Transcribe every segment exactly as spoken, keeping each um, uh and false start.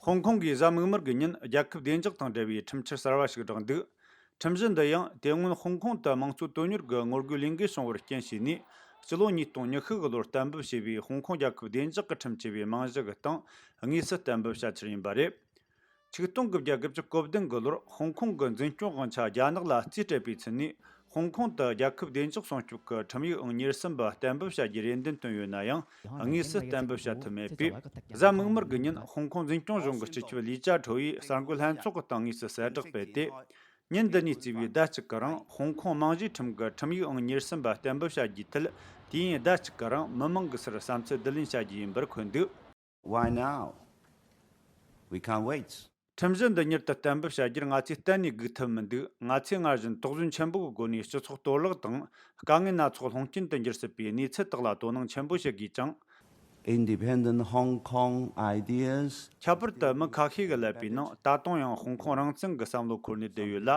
ཧོང་ཀོང་གིས་གཟའ་མིག་དམར་གྱི་ཉིན་རྒྱལ་ཁབ་བདེ་འཇགས་དང་འབྲེལ་བའི་ཁྲིམས་འཆར་གསར་བ་ཞིག་བསྒྲགས་འདུག་ཁྲིམས་གཞི་འདི་ཡང་དེ་སྔོན་ཧོང་ཀོང་དུ་དམངས་གཙོ་དོན་གཉེར་གྱི་ངོ་རྒོལ་ལས་འགུལ་བྱུང་བར་རྐྱེན་བྱས་ནས། སྤྱི་ལོ་ཉིས་སྟོང་ཉི་ཤུ་གི་ལོར་གཏན་འབེབས་བྱས་པའི་ཧོང་ཀོང་རྒྱལ་ཁབ་བདེ་འཇགས་ཀྱི་ཁྲིམས་ཅེས་པའི་རྨང་གཞི་གི་སྟེང་དངོས་སུ་གཏན་འབེབས་བྱ་ཕྱིར་ཡིན་པ་རེད། ཆིག་སྟོང་དགུ་བརྒྱ་དགུ་བཅུ་གོ་བདུན་གི་ལོར་ཧོང་ཀོང་གི་འཛིན་སྐྱོང་དབང་ཆ་རྒྱ་ནག་ལ་རྩིས་སྤྲད་པའི་ཚུལ་ནས། ཧོང་ཀོང་དུ་རྒྱལ་ཁབ་བདེ་འཇགས་སྲུང་སྐྱོབ་ཀྱི་ཁྲིམས་ཡིག་ཨང་ཉེར་གསུམ་པ་གཏན་འབེབས་བྱ་རྒྱུའི་རེ་འདུན་བཏོན་ཡོད་ན་ཡང་། དངོས་སུ་གཏན་འབེབས་བྱ་ཐུབ་མེད་པས། གཟའ་མིག་དམར་གྱི་ཉིན་ཧོང་ཀོང་འཛིན་སྐྱོང་གཞུང་གི་སྤྱི་ཁྱབ་ལི་ཅཱ་ཁྲོ་ཡིས་གསར་འགོད་ལྷན་ཚོགས་ཀྱི་སྟེང་དངོས་སུ་གསལ་བསྒྲགས་སྤེལ་ཏེ། ཉིན་འདི་ནས་བརྩིས་པའི་ཟླ་གཅིག་གི་རིང་ཧོང་ཀོང་རྨང་གཞིའི་ཁྲིམས་ཀྱི་ཁྲིམས་ཡིག་ཨང་ཉེར་གསུམ་པ་གཏན་འབེབས་བྱ་རྒྱུའི་ཐད། དུས་ཡུན་ཟླ་གཅིག་གི་རིང་མི་མང་གི་སར་བསམ་ཚུལ་བསྡུ་ལེན་བྱ་རྒྱུ་ཡིན་པར་འཁོད་འདུག Why now? We can't wait. ཁྲིམས་གཞི་འདི་མྱུར་དུ་གཏན་འབེབས་བྱ་རྒྱུར་ང་ཚོས་གཏན་ནས་སྒུག་ཐུབ་མི་འདུག་ང་ཚོས་སྔར་བཞིན་དོགས་ཟོན་ཆེན་པོ་གི་སྒོ་ནས་སྤྱི་ཚོགས་གཏོར་བརླག་དང་དཀའ་ངལ་སྣ་ཚོགས་སློང་རྐྱེན་དུ་འགྱུར་སྲིད་པའི་གནས་ཚུལ་དག་ལ་དོ་སྣང་ཆེན་པོ་བྱེད་དགོས་ཅིང་། Independent Hong Kong ideas. ཁྱད་པར་དུ་མི་ཁ་ཤས་ཀྱིས་ལབ་པའི་ནང་ད་དུང་ཡང་ཧོང་ཀོང་རང་བཙན་གྱི་བསམ་བློ་འཁོར་ནས་བསྡད་ཡོད་ལ།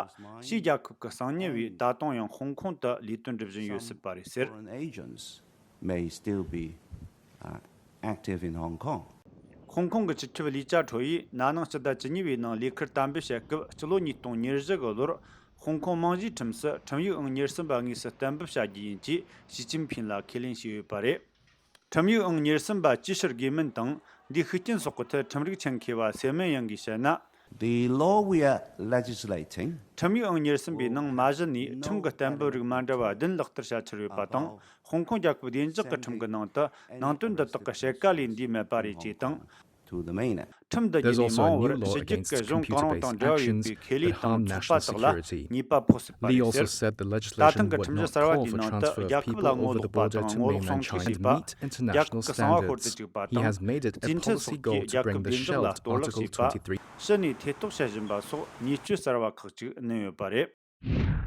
ཕྱིའི་རྒྱལ་ཁབ་ཀྱི་གསང་ཉུལ་བས་ད་དུང་ཡང་ཧོང་ཀོང་དུ་ལས་དོན་སྒྲུབ་བཞིན་ཡོད་སྲིད་པ་རེད་ཟེར། Foreign agents may still be uh, active in Hong Kong. ཧོང་ཀོང་གི་སྤྱི་ཁྱབ་ལི་ཅཱ་ཁྲོ་ཡིས་ན་ནིང་སྤྱི་ཟླ་བཅུ་གཉིས་པའི་ནང་ལས་ཁུར་གཏན་འབེབས་བྱེད་སྐབས། སྤྱི་ལོ་ཉིས་སྟོང་ཉེར་བཞི་གི་ལོར་ཧོང་ཀོང་རྨང་གཞིའི་ཁྲིམས་སུ་ཁྲིམས་ཡིག་ཨང་ཉེར་གསུམ་པ་དངོས་སུ་གཏན་འབེབས་བྱ་རྒྱུ་ཡིན་ཅེས་ཞི་ཅིན་ཕིན་ལ་ཁས་ལེན་བྱས་ཡོད་པ་རེད། ཁྲིམས་ཡིག་ཨང་ཉེར་གསུམ་པ་ཇི་ཕྱིར་དགོས་མིན་དང་། འདིའི་ཤུགས་རྐྱེན་སོགས་ཀྱི་ཐད་ཁྲིམས་རིག་ཆེད་མཁས་པ་སེ་མེན་ཡང་གིས་བཤད་ན། The law we are legislating. ཁྲིམས་ཡིག་ཨང་ཉེར་གསུམ་པའི་ནང་མ་གཞི་ནས་ཁྲིམས་ཀྱི་གཏན་འབེབས་རིགས་མ་འདྲ་བ་བདུན་ལག་བསྟར་བྱ་འཆར་ཡོད་པ་དང་། ཧོང་ཀོང་རྒྱལ་ཁབ་བདེ་འཇགས་ཀྱི་ཁྲིམས་ཀྱི་ནང་དུ་ནང་དོན་འདི་དག་གི་ཕྱེད་ཀ་ལས་འདས་མེད་པ་རེད་ཅེས་དང་། To the main act. ཁྲིམས་འདི་བརྒྱུད་ནས་མ་འོངས་པར་ཕྱི་རྒྱལ་གྱི་གཞུང་གང་རུང་དང་འབྲེལ་བ་ཡོད་པའི་ཁེ་ལས་དང་ཚོགས་པ་དག་ལ་ཉེས་པ་ཕོག་སྲིད་པ་རེད་ཟེར། ད་ཐེངས་ཀྱི་ཁྲིམས་གཞི་གསར་བ་དེའི་ནང་དུ་རྒྱལ་ཁབ་ལ་ངོ་ལོག་པ་དང་ངོ་ལོག་སྲུང་སྐྱོབ་བྱེད་པ། རྒྱལ་ཁབ་ཀྱི་གསང་བ་ཤོར་དུ་བཅུག་པ་དང་། རྩིས་ཁྲིམས་སོགས་ཀྱིས་རྒྱལ་ཁབ་བདེ་འཇགས་ལ་གཏོར་བརླག་བྱས་པ། ཕྱི་ནས་ཐེ་གཏོགས་བྱེད་བཞིན་པ་སོགས་ཉེས་སྤྱོད་གསར་བ་ཁག་ཅིག་བསྣན་ཡོད་པ་རེད།